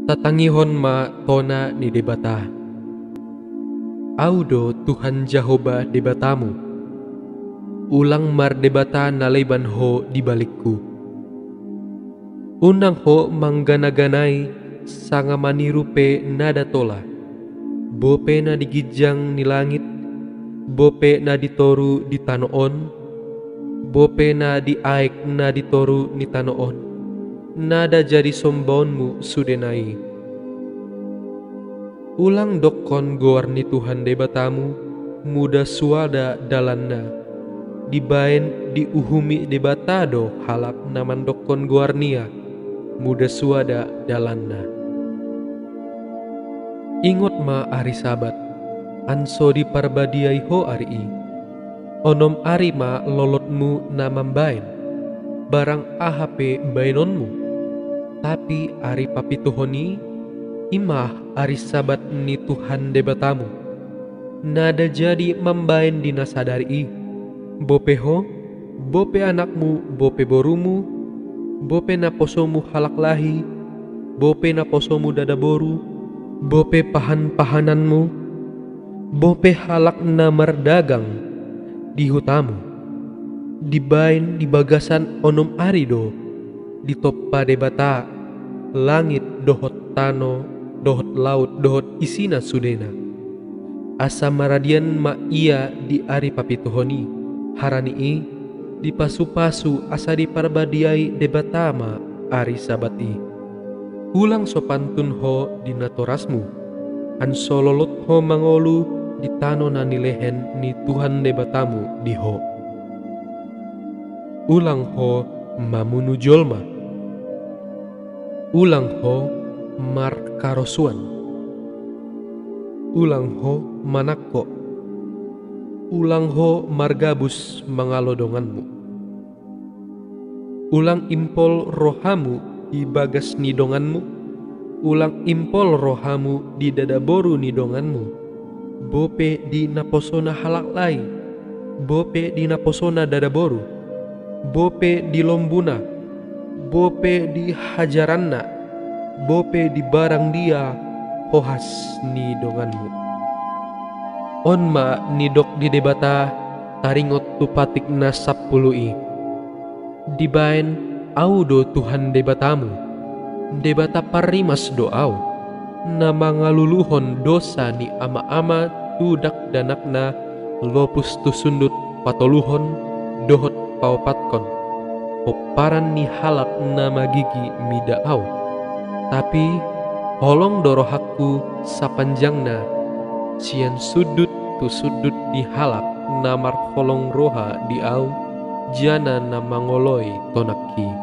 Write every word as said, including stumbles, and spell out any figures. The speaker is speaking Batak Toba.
Tatangihon ma tona ni Debata. Ahu do Tuhan Jahowa Debatamu. Ulang mardebata na leban ho di balikku. Unang ho mangganaganai sanga maniru pe nada tola, bope na di ginjang ni langit, bope na di toru di tano on, bope na di aek na di toru ni tano on, nada jadi sombaonmu sudena i. Ulang dokkon goar ni Tuhan Debatamu, muda suada dalanna. Dibaen diuhumi Debata do halak na mandokkon goarnia, muda suada dalanna. Ingot ma ari Sabat, anso diparbadiai ho ari i. Onom ari ma lolotmu na mambaen, barang aha pe baenonmu. Tapi ari papituhon i, i ma ari Sabat ni Tuhan Debatamu. Nada jadi mambaen di na sadari i, bope ho, bope anakmu, bope borumu, bope naposomu halak lahi, bope naposomu dadaboru, bope pahanpahananmu, bope halak na mardagang di hutamu. Dibaen di bagasan onom ari do ditompa Debata langit dohot tano dohot laut dohot isina sudena. Asa maradian ma ia di ari papituhon i. Harani i, dipasupasu asa diparbadiai Debata ma ari Sabat i. Ulang so pantun ho di natorasmu, anso lolot ho mangolu di tano na nilehen ni Tuhan Debatamu di ho. Ulang ho mamunu jolma. Ulang ho markarosuan. Ulang ho manangko. Ulang ho margabus mangalo donganmu. Ulang impol rohamu di bagas ni donganmu. Ulang impol rohamu di dadaboru ni donganmu, bope di naposona halak lahi, bope di naposona dadaboru, bope di lombuna, bope di hajaranna, bope di barang dia hohas ni donganmu. On ma nidok ni Debata taringot tu patik na sampulu i. Dibaen, Ahu do Tuhan Debatamu. Debata parrimas do Ahu, na mangaluluhon dosa ni amaama tu dakdanakna lopus tu sundut patoluhon dohot paopathon pomparan ni halak na magigi mida Ahu. Tapi holong do rohangku sapanjangna sian sundut tu sundut ni halak na marholong roha di Ahu, jana na mangoloi tonangki.